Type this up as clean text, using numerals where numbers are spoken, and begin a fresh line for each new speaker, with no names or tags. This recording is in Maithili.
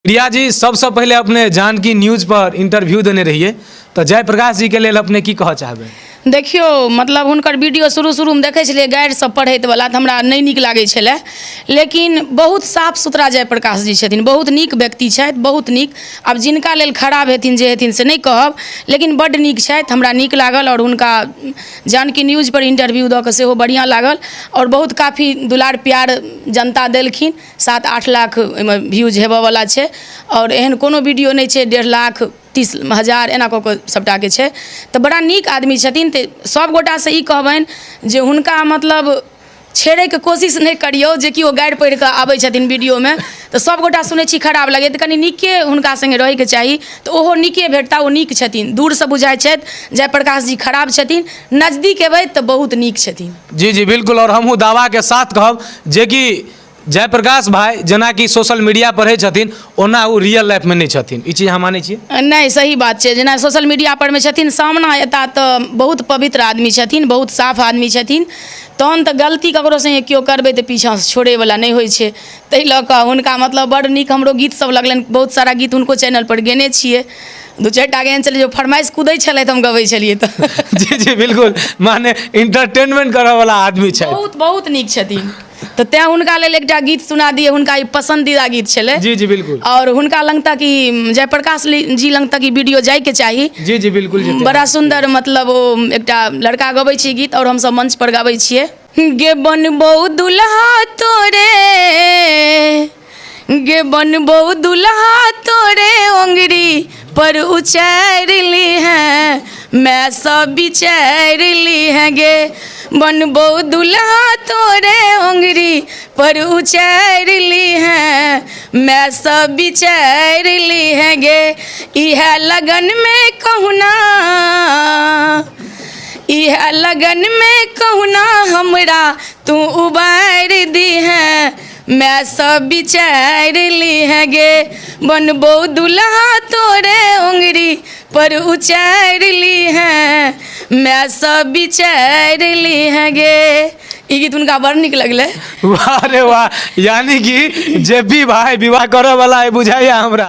प्रिया जी, सबसँ पहिले अपने जानकी न्यूज पर इंटरव्यू देने रहियै, तऽ जयप्रकाश जी के लेल अपने की कहऽ चाहबै?
देखियौ, मतलब हुनकर वीडियो शुरू शुरूमे देखै छलियै गारि सब पढ़ैतवला, तऽ हमरा नहि नीक लागै छलै, लेकिन बहुत साफ सुथरा जयप्रकाश जी छथिन, बहुत नीक व्यक्ति छथि, बहुत नीक। आब जिनका लेल खराब हेथिन जे हेथिन से नहि कहब, लेकिन बड्ड नीक छथि, हमरा नीक लागल। आओर हुनका जानकी न्यूजपर इंटरव्यू दऽ कऽ सेहो बढ़िआँ लागल आओर बहुत काफी दुलार प्यार जनता देलखिन। 7-8 लाख ओहिमे व्यूज हेबऽवला छै आओर एहन कोनो वीडियो नहि छै, 1.5 लाख, 30 हजार एना कऽ कऽ सभटाके छै। तऽ बड़ा नीक आदमी छथिन। तऽ सभगोटासँ ई कहबनि जे हुनका मतलब छेड़ैके कोशिश नहि करियौ, जेकि ओ गारि पढ़ि कऽ आबै छथिन वीडियोमे, तऽ सभगोटा सुनै छी, खराब लगैए। तऽ कनि नीके हुनका सङ्गे रहैके चाही, तऽ ओहो नीके भेटता। ओ नीक छथिन। दूरसँ बुझाइ छथि जयप्रकाश जी खराब छथिन, नजदीक एबै तऽ बहुत नीक छथिन।
जी जी, बिल्कुल। आओर हमहूँ दावाके साथ कहब जेकि जयप्रकाश भाई जेनाकि सोशल मीडिया पर रहै छथिन, ओना ओ रियल लाइफमे नहि छथिन। ई चीज अहाँ मानै छियै?
नहि, सही बात छै। जेना सोशल मीडिया परमे छथिन, सामना एता तऽ बहुत पवित्र आदमी छथिन, बहुत साफ आदमी छथिन। तहन तऽ गलती ककरो सङ्गे केओ करबै तऽ पीछाँसँ छोड़ैवला नहि होइ छै। ताहि लऽ कऽ हुनका मतलब बड़ नीक हमरो गीतसभ लगलनि। बहुत सारा गीत हुनको चैनलपर गेने छियै। दू चारि टा एहन छलै जे फरमाइश कुदै छलै तऽ हम गबै छलियै तऽ।
जी जी, बिल्कुल। माने इंटरटेनमेंट करऽ वाला आदमी छथि।
बहुत बहुत नीक छथिन। तऽ तैँ हुनका लेल एकटा गीत सुना दियै। हुनका ई पसन्दीदा गीत छलै।
जी जी, बिल्कुल।
आओर हुनका लग तक ई, जयप्रकाश जी लग तक ई वीडियो जाइके चाही।
जी जी, बिल्कुल जेतै।
बड़ा सुन्दर, मतलब ओ एकटा लड़का गबै छै गीत आओर हमसब मंच पर गाबै छियै। गे बनबौ दुल्हा तोरे, गे बनबौ दुल्हा तोरे, ओंगरी पर उचारि ली है, मैं सब विचारि ली है। गे बनबौ दुल्हा तोरे, ओंगरी पर उचारि ली है, मैं सब विचारि ली है। गे इह लगन में कहुना, इह लगन में कहुना हमरा तू उबारि दी है, मैं सब विचारि ली है। गे बनबौ दुल्हा तोरे, उंगरी पर उचारि ली है, मैं सब विचारि ली है। गे ई गीत हुनका बड़ नीक लगलै।
वाह रे वाह! यानी कि जे पी भाई विवाह करऽ वाला है, बुझाइया हमरा।